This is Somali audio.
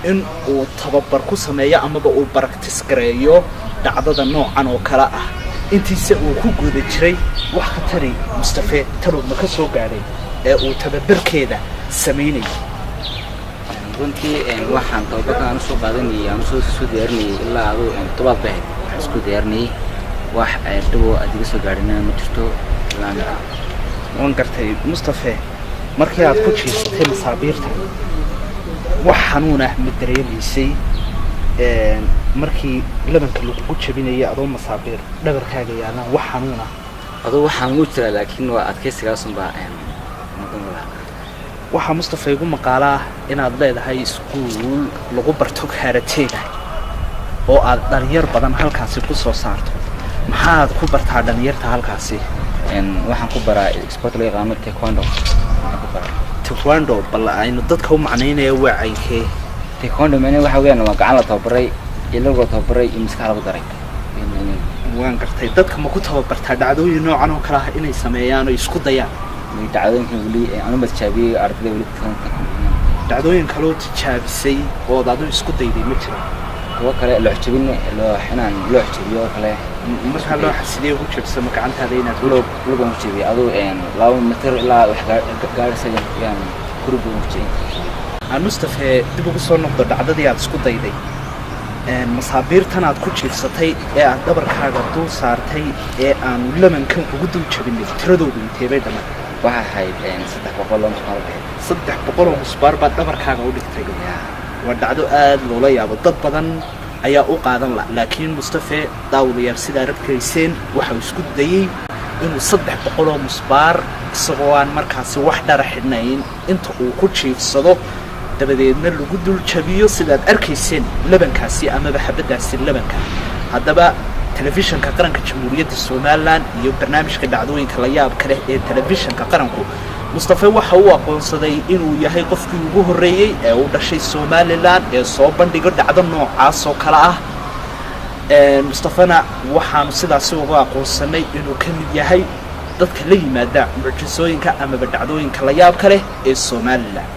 In uu tababar ku sameeyo amaba uu practice gareeyo dhacdada noocan oo kale ah intiise uu ku guda jiray, wax khatari Mustafe talow ma ka soo gaadhay ee uu tababarkeeda samaynayay? Runtii waxaan tababarkan aan usoo qaadanayay, aan usoo diyaarinayay ilaa aduu todobaad bay ahayd. Waxaan isku diyaarinayay, wax dhawo aad iga soo gaadhina ma jirto ilaa imika. Waan gartay. Mustafe, markii aad ku jiirsatay masaabiirta, wax xanuun ah ma dareemaysay markii labanka lagugu jabinayay adoo masaabiir dhabarkaaga yaalaan? Wax xanuun ah? Aduu waxaan ugu jiraa, laakiin waa adkaysigaasunbaa mudan lahaa. Waxaa, Mustafa, igu maqaala ah inaad leedahay iskuul lagu barto kaarateega oo aad dhalinyar badan halkaasi ku soo saarto. Maxaad ku bartaa dhalinyarta halkaasi? Waxaan ku baraa sport loo yaqaano taekwondo waxaan ku baraa. Taekwondo, bal aynu dadka u macnaynaya, waa caynkee? Taekwondo macnaheedu waxa weeyaan waa gacan la tababaray iyo lug la tababaray iyo maskax lagu daray. Waan gartay. Dadka ma ku tababartaa dhacdooyin noocan oo kale ah inay sameeyaan oo isku dayaan? Dhacdooyinkan weli anuma tijaabiyey, ardayda weli. Dhacdooyin kaloo tijaabisay ood adu isku dayday ma jiraan? Kuwo kale, loox jebin, loox inaan loox jebiyo oo kale. Markaa looxa sidee ugu jebisa? Ma gacantaada inaad ku lug lugan ku jebiyey, aduu 2 mitir ilaa wax gaadhisa yaan guriga ku jebin. Aan, Mustafe, dib ugu soo noqdo dhacdadii aad isku dayday. Masaabiirtan aad ku jiifsatay ee aad dhabarkaaga dul saartay ee aanu lamankan kugu dul jabinay, tiradoodu intee bay dhammaan? Waxay ahayd 300 oo musmaar ahayd. 300 oo musbaar baad dhabarkaaga u dhigtay. Waa dhacdo aada loola yaabo, dad badan ayaa u qaadan la, laakiin Mustafe, daawadayaal, sidaa arkayseen, waxa uu isku dayey inuu 300 oo musbaar isagoo aan markaasi wax dhara xidhnayn inta uu ku jiifsado, dabadeedna lagu dul jabiyo, sidaad arkayseen, labankaasi amaba xabaddaasi labanka. Haddaba Telefishanka Qaranka Jamhuuriyadda Somaliland iyo barnaamijka dhacdooyinka la yaabka leh ee Telefishanka Qaranku Mustafe waxa uu aqoonsaday inuu yahay qofkii ugu horreeyey ee u dhashay Somaliland ee soo bandhigo dhacdo noocaas oo kale ah. Mustafena waxaanu sidaasi uga aqoonsanay inuu ka mid yahay dadka la yimaada mucjisooyinka amaba dhacdooyinka la yaabka leh ee Somaliland.